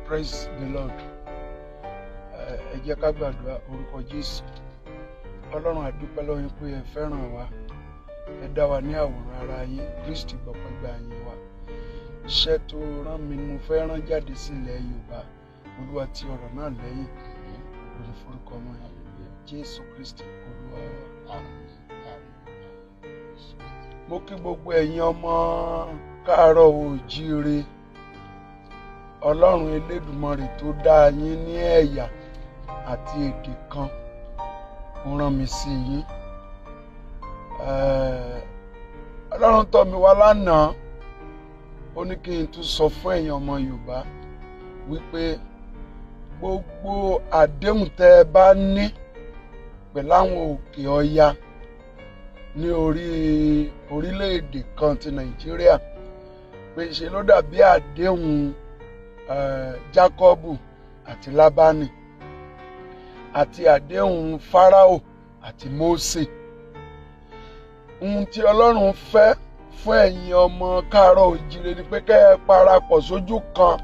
Praise the Lord. Ẹ jẹ́ ká gbàdúrà. Orúkọ Jésù. Ọlọ́run, àdúpẹ́ lọ́wọ́ yín pé ẹ fẹ́ràn wa, ẹ dá wa ní àwòrán ara yín. Kristi, gbọpẹ́, gba yín wa. Iṣẹ́ tó rán mi ni mo fẹ́ rán jáde sí ilẹ̀ Yorùbá. Olúwa, ti ọ̀rọ̀ náà lẹ́yìn. Òní forúkọ ọmọ yẹn, Jésù Kristi Olúwa wa. Mo kí gbogbo ẹ̀yin ọmọ káàárọ̀ oòjíire. Ọlọ́run Elédùmarè tó dá yín ní ẹ̀yà àti èdè kan, ó rán mi sí yín. Ọlọ́run tọ́ mi wá lánàá, ó ní kí n tún sọ fún ẹ̀yin ọmọ Yorùbá wípé gbogbo àdéhùn tẹ́ ẹ bá ní pẹ̀lú àwọn òkè ọya ní orí orílẹ̀-èdè kan ti Nàìjíríà, pé ṣe ló dàbí àdéhùn Jákọ́bù àti Lábánì àti àdéhùn Fáráò àti Mósè. Ohun tí Ọlọ́run fẹ́ fún ẹ̀yin ọmọ káàárọ̀ òjíire ni pé kẹ́ ẹ parapọ̀ sójú kan,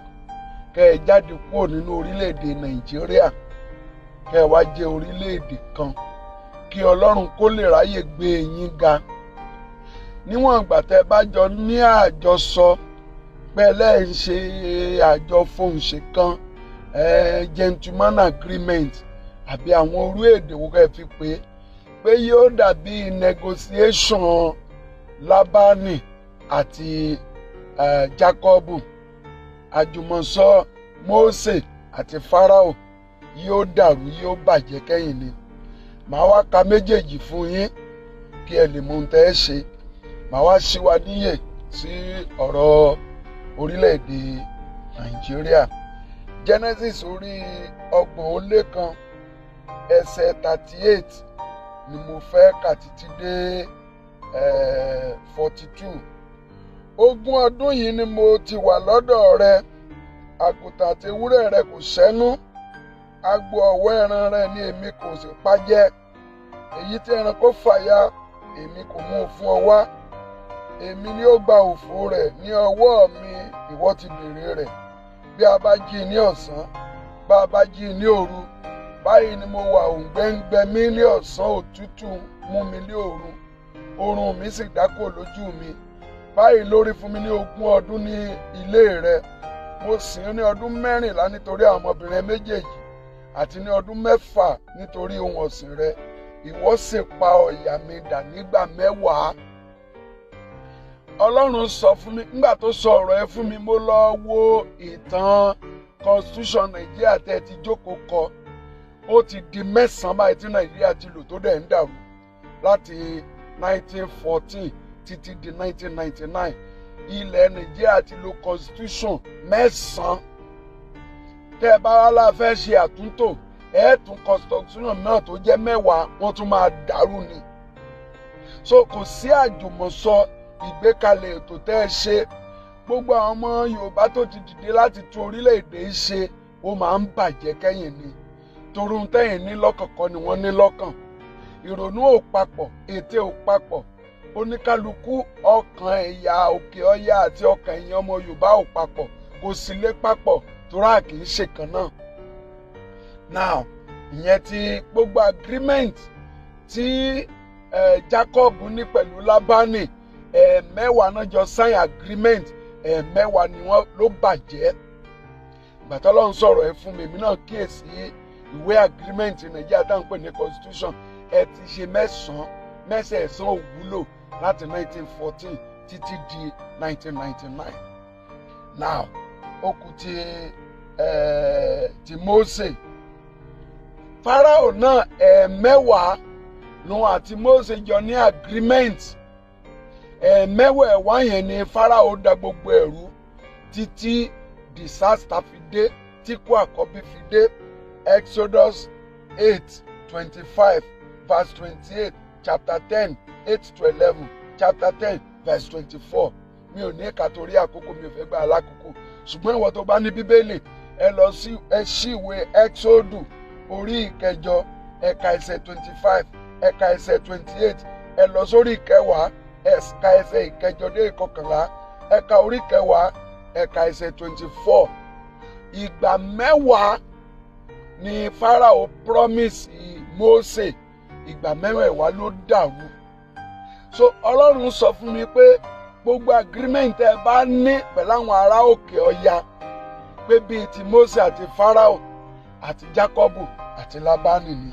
kẹ́ ẹ jáde kúrò nínú orílẹ̀-èdè Nàìjíríà, kẹ́ ẹ wá jẹ́ orílẹ̀-èdè kan, kí Ọlọ́run kó lè ráyè gbé yín ga. Níwọ̀n ìgbà tẹ́ ẹ bá jọ ní àjọsọ pé ẹ ń ṣe àjọ fohùnṣe kan, gentleman agreement àbí àwọn orú èdè wo kẹ́ ẹ fi pé yóò dàbí negotiation Lábánì àti Jákọ́bù, àjùmọ̀sọ Mósè àti Fáráò, yóò dàrú, yóò bàjẹ́ kẹ́yìn ni. Màá wá ka méjèèjì fún yín kí ẹ lè mọ ohun tẹ́ ẹ ṣe. Màá wá ṣí wa níyè sí ọ̀rọ̀ orílẹ̀-èdè Nàìjíríà. Genesis orí 31, ẹsẹ̀ 38 ni mo fẹ́ kà títí dé 42. 20 ọdún yìí ni mo ti wà lọ́dọ̀ rẹ. Àgùntàn àti ewúrẹ́ rẹ kò sẹ́nu, agbo ọ̀wọ́ ẹran rẹ ni èmi kò sì pa jẹ. Èyí tí ẹranko fàya, èmi kò mú un fún ọ wá. Èmi ni ó gba òfò rẹ̀ ní ọwọ́ mi, ìwọ ti béèrè rẹ̀. Bí a bá jí ní ọ̀sán, bá a bá jí ní òru, báyìí ni mo wà. Òǹgbẹ ń gbẹ mí ní ọ̀sán, òtútù mú mi ní òru, oorun mi sì dákò lójú mi. Báyìí lórí fún mi ní 20 ọdún ní ilé rẹ. Mo sìn ín ní ọdún 14 nítorí àwọn ọmọbìnrin méjèèjì àti ní ọdún 6 nítorí ohun ọ̀sìn rẹ. Ìwọ sì pa ọ̀yà mi dà nígbà 10. Ọlọ́run sọ fún mi nígbà tó sọ ọ̀rọ̀ ẹ fún mi, mo lọ wo ìtàn constitution Nàìjíríà tẹ́ ẹ ti jókòó kọ. Ó ti di 9 báyìí tí Nàìjíríà ti lò tó dẹ̀ ń dàrú láti 1914 títí di 1999. Ilẹ̀ Nàìjíríà ti lo constitution mẹ́sàn-án. Tẹ́ ẹ bá wá la fẹ́ ṣe àtúntò, ẹ tún constitution náà tó jẹ́ 10, wọ́n tún máa dàrú ni. So kò sí àjùmọ̀sọ ìgbékalẹ̀ ètò tẹ́ ẹ ṣe. Gbogbo àwọn ọmọ Yorùbá tó ti dìde láti tún orílẹ̀-èdè ṣe, ó máa ń bàjẹ́ kẹ́yìn ni, torí ohun tẹ́yìn ní lọ́kàn kọ́ ni wọ́n ní lọ́kàn. Ìrònú ò papọ̀, ète ò papọ̀. Oníkálukú, ọkàn ẹ̀yà òkè ọya àti ọkàn ẹ̀yìn ọmọ Yorùbá ò papọ̀, kò sì lè papọ̀, torí a kì í ṣe kan náà. Now, ìyẹn ti gbogbo agreement tí Jacob ní pẹ̀lú Lábánì, 10 náà jọ sign agreement, 10 ni wọ́n ló bàjẹ́. Ìgbà tí Ọlọ́run sọ̀rọ̀ ẹ fún mi, èmi náà kíyèsí ìwé agreement Nàìjíríà tá à ń pè ní constitution. Ẹ ti ṣe mẹ́sàn-án, mẹ́sẹ̀ẹ̀sán ò wúlò láti 1914 títí di 1999. Now, ó kù ti Mósè. Fáráò náà, 10 lòun àti Mósè jọ ní agreement. 10 yẹn ni Fáráò da gbogbo ẹ̀rú títí disaster fi dé, tí kú àkọ́bí fi dé. Exodus 8:25, verse 28, chapter 10, 8 to 11, chapter 10, verse 24. Mi ò ní kà torí àkókò, mi ò fẹ́ gba alákòókò, ṣùgbọ́n ìwọ tó bá ní Bíbélì, ẹ lọ sí, ẹ ṣí ìwé Exodus orí 8, ẹ̀ka ẹsẹ̀ 25, ẹ̀ka ẹsẹ̀ 28. Ẹ lọ sórí 10, ẹ̀ka ẹsẹ̀ 8 dé 11, ẹ̀ka orí 10, ẹ̀ka ẹsẹ̀ 24. Ìgbà 10 ni Fáráò promise Mósè, ìgbà 10 ló dàrú. So Ọlọ́run sọ fún mi pé gbogbo agreement ẹ bá ní pẹ̀lú àwọn ará òkè ọya, pé bíi ti Mósè àti Fáráò àti Jákọ́bù àti Lábánì ni.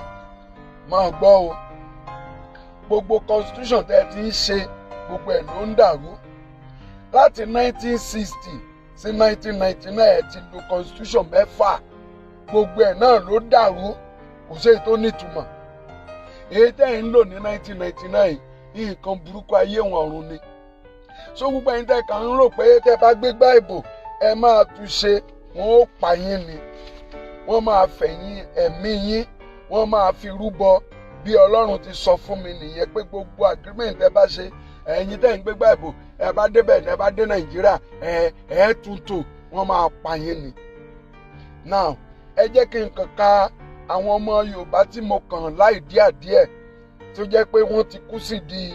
Máa gbọ́ o, gbogbo constitution tẹ́ ẹ ti ń ṣe, gbogbo ẹ̀ ló ń dàrú. Láti 1960 sí 1999, ẹ ti lo constitution 6, gbogbo ẹ̀ náà ló dàrú, kò sí èyí tó nítumọ̀. Èyí tẹ́ ẹ̀ ń lò ní 1999, nǹkan burúkú ayé wọn ọ̀run ni. So gbogbo ẹ̀yin tẹ́ kàn ń rò pé tẹ́ bá gbégbá ìbò ẹ máa tún ṣe, wọn ó pa yín ni, wọ́n máa fẹ̀yìn ẹ̀mí yín, wọ́n máa fi rúbọ. Bí Ọlọ́run ti sọ fún mi nìyẹn pé gbogbo agreement ẹ bá ṣe, ẹ̀yin tẹ́ ń gbégbá ìbò, ẹ bá débẹ̀, ẹ bá dé Nàìjíríà, ẹ ẹ tuntun, wọ́n máa pa yín ni. Now ẹ jẹ́ kí n kàn ka àwọn ọmọ Yorùbá tí mo kàn láì díẹ̀díẹ̀ tó jẹ́ pé wọ́n ti kú sí di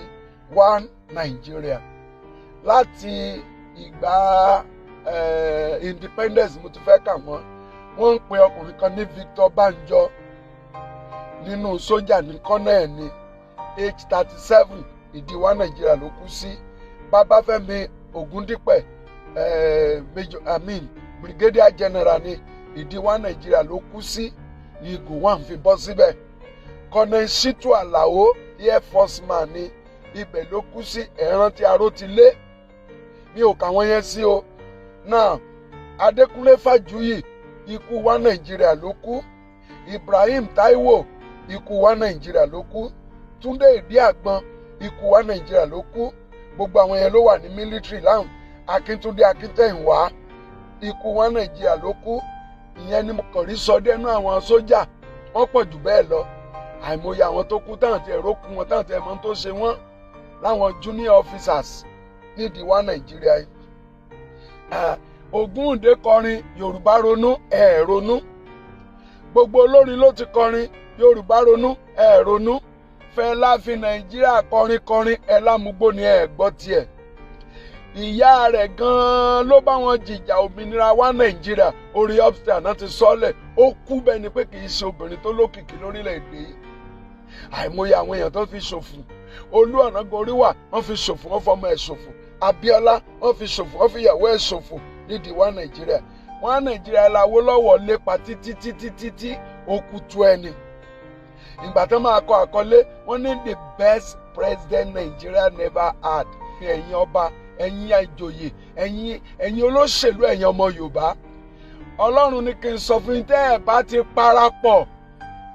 one Nigeria láti ìgbà independence. Mo ti fẹ́ kà wọ́n. Wọ́n ń pe ọkùnrin kan ní Victor Banjo, nínú sójà ní colonel ní age 37, ìdí wa Nàìjíríà ló kú sí. Babafẹ́mi Ògúndípẹ̀, major, I mean brigadier general ní, ìdí wa Nàìjíríà ló kú sí ní Gowon fi bọ́ síbẹ̀. Colonel Shitu Alao, air force man ní, ibẹ̀ ló kú sí. Ẹ̀ràn tí aró ti lé mi ò kà wọ́n yẹn sí o. Náà Adékúnlé Fájuyì, ikú wa Nàìjíríà ló kú. Ibrahim Taiwo, ikú wa Nàìjíríà ló kú. Túndé Ìdíàgbọn, ikú wa Nàìjíríà ló kú. Gbogbo àwọn yẹn ló wà ní military láhùn. Akíntúndé Akíntẹ̀yìnwá, ikú wa Nàìjíríà ló kú. Ìyẹn ni mo kàn rí sọ dẹnu. Àwọn sójà wọ́n pọ̀ jù bẹ́ẹ̀ lọ, àìmọye àwọn tó kú táwọn ti ẹ̀rọ kú wọn, táwọn ti ẹ̀mọ́ tó ṣe wọ́n láwọn junior officers nídìí wa Nàìjíríà yìí. Ògúndé kọrin Yorùbá ronú, ẹ̀ ronú. Gbogbo olórin ló ti kọrin Yorùbá ronú, ẹ̀ ronú. Fẹlá fi Nàìjíríà kọrin kọrin, ẹ̀ lámúgbó ni, ẹ̀ gbọ́ tiẹ̀. Ìyá rẹ̀ gan-an ló bá wọn jìjà òmìnira wa Nàìjíríà, orí upstairs náà ti sọ́lẹ̀, ó kú bẹ́ẹ̀ ni pé kì í ṣe obìnrin tó lókìkí lórílẹ̀‐èdè yìí. Àìmọye àwọn èèyàn tó fi ṣòfò. Olú Ọ̀nàgoríwà, wọ́n fi ṣòfò, wọ́n fọmọ ẹ̀ ṣòfò. Abíọ́lá, wọ́n fi ṣòfò, wọ́n fi ìyàwó ẹ̀ ṣòfò nídìí wa Nàìjíríà. Wọn Nàìjíríà l'Awólọ́wọ̀ lépa títí títí títí, òkùtù ẹni. Ìgbà tó máa kọ àkọlé, wọ́n ní "The best president Nigeria never had". Ẹ̀yin ọba, ẹ̀yin ìjòyè, ẹ̀yin olóṣèlú, ẹ̀yin ọmọ Yorùbá, Ọlọ́run ní kí n sọ fún yín, tẹ́ ẹ̀ bá ti parapọ̀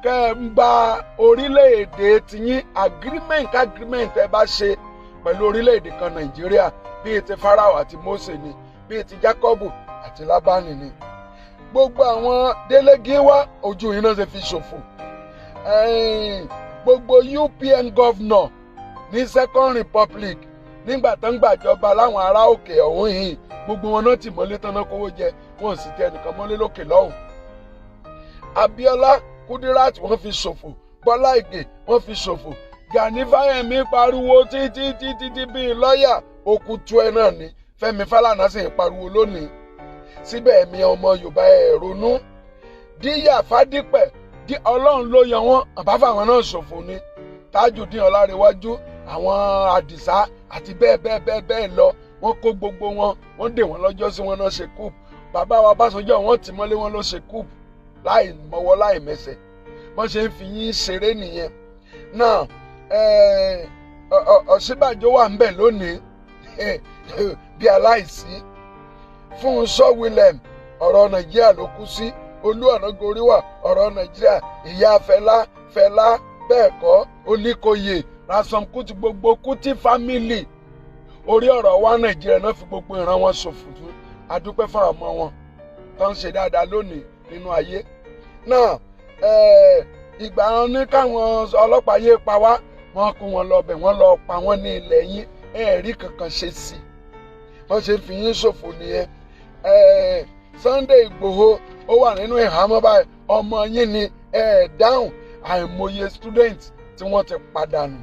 kẹ́ ẹ ń gba orílẹ̀-èdè tiyín, agreement ẹ bá ṣe pẹ̀lú orílẹ̀-èdè kan Nàìjíríà, bíi ti Pharaoh àti Mósè ni, bíi ti Jákọ́bù àti Lábánì ni. Gbogbo àwọn Délé Gíwá, ojú yín náà ṣe fi ṣòfò. Gbogbo UPN governor ní Second Republic, nígbà tó ń gbàjọba láwọn ará òkè ọ̀hún yìí, gbogbo wọn náà tì mọ́lé tán náà kówó jẹ, wọn sì tẹ ẹnìkan mọ́lé lókè lọ́hùn. Abíọ́lá, Kudirat, wọ́n fi ṣòfò. Bọ́lá Ìgè, wọ́n fi ṣòfò. Gani Fáyẹ̀mí pariwo títí títí tí bíi lọ́ọ̀yà, òkútu ẹ̀ náà ni. Fẹ́mi Fálànà sì ń pariwo lónìí síbẹ̀. Ẹ̀mí ọmọ Yorùbá, ẹ̀ ronú. Díyà Fádípẹ̀, Ọlọ́run ló yan wọ́n, àbáfàwọn náà ṣòfò ni. Tajudeen Ọlárẹ̀wájú, àwọn Àdìsá àti bẹ́ẹ̀ bẹ́ẹ̀ bẹ́ẹ̀ bẹ́ẹ̀ lọ, wọ́n kó gbogbo wọn, wọ́n dè wọ́n lọ́jọ́ sí, wọn náà ṣe coup. Bàbá wa Ọbásanjọ́, wọ́n tì mọ́lé, wọn ló ṣe coup láì mọ́wọ́ láì mẹsẹ̀. Wọ́n ṣe ń fi yín ṣeré nìyẹn náà. Ọ̀ṣínbàjò wà ń bẹ̀ lónìí bí aláìsí. Fúnṣọ́ William, ọ̀rọ̀ Nàìjíríà ló kú sí. Olú Ọ̀nàgoríwà, ọ̀rọ̀ Nàìjíríà. Ìyá Fẹlá, Fẹlá bẹ́ẹ̀ kọ́, Olíkòyè, Ransome Kuti, gbogbo Kuti family, orí ọ̀rọ̀ wa Nàìjíríà náà fi gbogbo ìran wọn ṣòfò. Fún adúpẹ́ fún àwọn ọmọ wọn tó ń ṣe dáadáa lónìí nínú ayé náà. Ìgbà wọn ní káwọn ọlọ́pàá yé pa wá, wọ́n kó wọn lọ bẹ̀, wọ́n lọ pa wọ́n ní ilẹ̀ yín, ẹ̀ẹ́rí kankan ṣe sí i. Wọ́n ṣe fi yín ṣòfò nìyẹn. Sunday Igboho, ó wà nínú ìhámọ́ báyìí, ọmọ yín ni, ẹ dáhùn. Àìmọye student tí wọ́n ti padànù.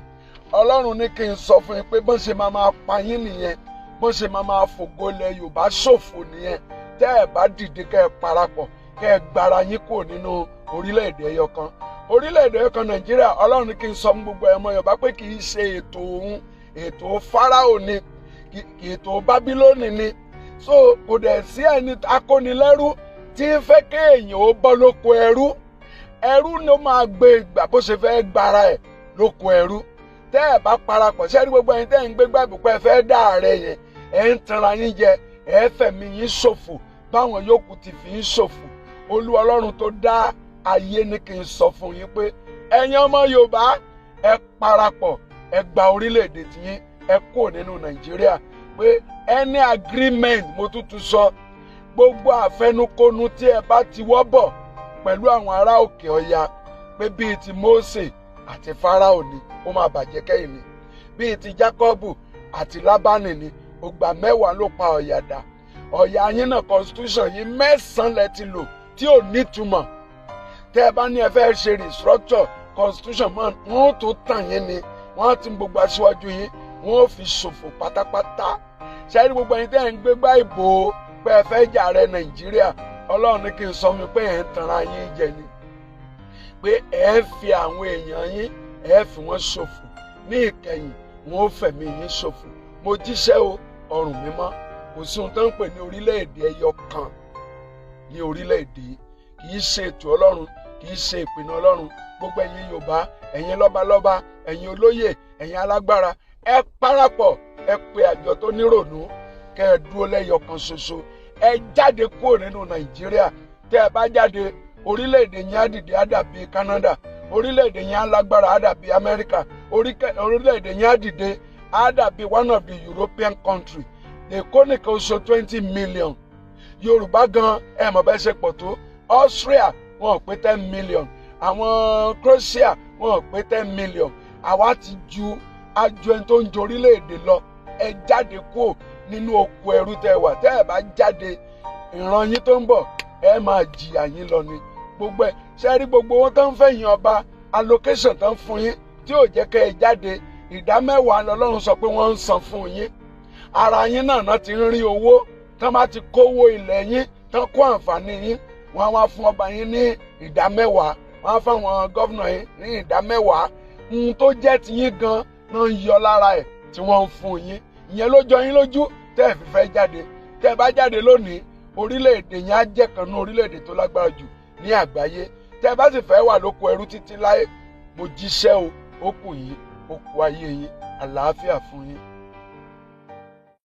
Ọlọ́run ní kí n sọ fún yín pé bọ́n ṣe máa máa pa yín nìyẹn, bọ́n ṣe máa máa fògo ilẹ̀ Yorùbá ṣòfò nìyẹn. Tẹ́ ẹ bá dìde, kẹ́ ẹ parapọ̀, kẹ́ ẹ gbára yín kúrò nínú orílẹ̀-èdè ẹyọ kan, orílẹ̀-èdè ẹyọ kan Nàìjíríà. Ọlọ́run kì í sọ fún gbogbo ẹ̀mọ Yorùbá pé kì í ṣe ètò òun, ètò Fáráò ni, ètò Bábílónì ni. So kò dẹ̀ sí ẹni akónilẹ́rú tí ń fẹ́ kéèyàn ó bọ́ lóko ẹrú. Ẹrú ló máa gbé ìgbà bó ṣe fẹ́ gbára ẹ̀ lóko ẹrú. Tẹ́ ẹ̀ bá parapọ̀ ṣẹ́rí, gbogbo ẹ̀yin tẹ́ ẹ̀ ń gbé gbàgbọ́ ẹ fẹ́ dá ààrẹ yẹn, ẹ̀ ń tanra yín jẹ, ẹ̀ fẹ̀mí yín ṣòfò báwọn yòókù ti fi ń ṣòfò. Olúwa Ọlọ́run tó dá ayé ní kí n sọ fún yín pé ẹ̀yin ọmọ Yorùbá, ẹ parapọ̀, ẹ gba orílẹ̀-èdè tiyín, ẹ kúrò nínú Nàìjíríà. Pé any agreement, mo tún sọ, gbogbo àfẹnukonu tí ẹ bá ti wọ́ bọ̀ pẹ̀lú àwọn ará òkè ọya, pé bíi ti Mósè àti Fáráò ni, ó máa bàjẹ́ kẹ́yìn ni. Bíi ti Jákọ́bù àti Lábánì ni, ògbà 10 ló pa ọ̀yà dà. Ọ̀yà yín náà, constitution yín 9 lẹ ti lò tí ò nítumọ̀. Tẹ́ ẹ bá ní ẹ fẹ́ ṣe restructure constitution mọ́, wọ́n ó tó tàn yín ni. Wọ́n á ti gbogbo aṣíwájú yín, wọ́n ó fi ṣòfò pátápátá. Ṣáà ní gbogbo ẹ̀yin tẹ́ ẹ̀ ń gbégbá ìbò pé ẹ fẹ́ jà ààrẹ Nàìjíríà, Ọlọ́run ní kí n sọ mi pé ẹ̀ ń tanra yín jẹ ni, pé ẹ̀ ń fi àwọn èèyàn yín, ẹ̀ fi wọ́n ṣòfò. Ní ìkẹyìn, wọn ó fẹ̀mí yín ṣòfò. Mo jíṣẹ́ o, ọrùn mímọ́. Kò sí ohun tó ń pè ní orílẹ̀-èdè ẹyọ kan ní orílẹ̀-èdè. Kì í ṣe ètò Ọlọ́run, kì í ṣe ìpinnu Ọlọ́run. Gbogbo ẹ̀yin Yorùbá, ẹ̀yin lọ́balọ́ba, ẹ̀yin olóyè, ẹ̀yin alágbára, ẹ parapọ̀, ẹ pe àjọ tó nírònú, kẹ́ ẹ dúró lẹ́yọ kan ṣoṣo, ẹ jáde kúrò nínú Nàìjíríà. Tẹ́ ẹ bá jáde, orílẹ̀-èdè yẹn á dìde, á dàbí Canada. Orílẹ̀-èdè yẹn á lágbára, á dàbí Amẹ́ríkà. Orílẹ̀-èdè yẹn á dìde, á dàbí one of the European country. Èkó nìkan oṣù 20 million. Yorùbá gan, ẹ mọ̀ bẹ́ẹ̀ ṣe pọ̀ tó. Austria, wọn ò pé 10 million. Àwọn Croatia, wọn ò pé 10 million. Àwa ti ju ajú ẹni tó ń ju orílẹ̀-èdè lọ. Ẹ jáde kúrò nínú oko ẹrú tẹ́ wà. Tẹ́ ẹ bá jáde, ìran yín tó ń bọ̀, ẹ máa jìyà yín lọ ni. Gbogbo ẹ ṣe rí, gbogbo owó tó ń fẹ́ yín ọba, allocation tó ń fún yín tí ò jẹ́ kẹ́ ẹ jáde, ìdá 10 lọ́lọ́run sọ pé wọ́n ń san fún yín. Ara yín náà náà ti ń rí owó tán. Bá ti kówó ilẹ̀ yín tán, kó àǹfààní yín, wọ́n á wá fún ọba yín ní ìdá 10, wọ́n á fáwọn governor yín ní ìdá 10. Ohun tó jẹ́ tiyín gan náà ń yọ lára ẹ̀ tí wọ́n ń fún yín. Ìyẹn ló jọ yín lójú tẹ́ ẹ fi fẹ́ jáde. Tẹ́ ẹ bá jáde lónìí, orílẹ̀-èdè yẹn á jẹ́ kan ní orílẹ̀-èdè tó lágbára jù ní àgbáyé. Tẹ́ ẹ bá sì fẹ́ wà lóko ẹrú títí láé, mo jíṣẹ́ o, ó kù yín, ó kù ayé yín. Àlàáfíà fún yín.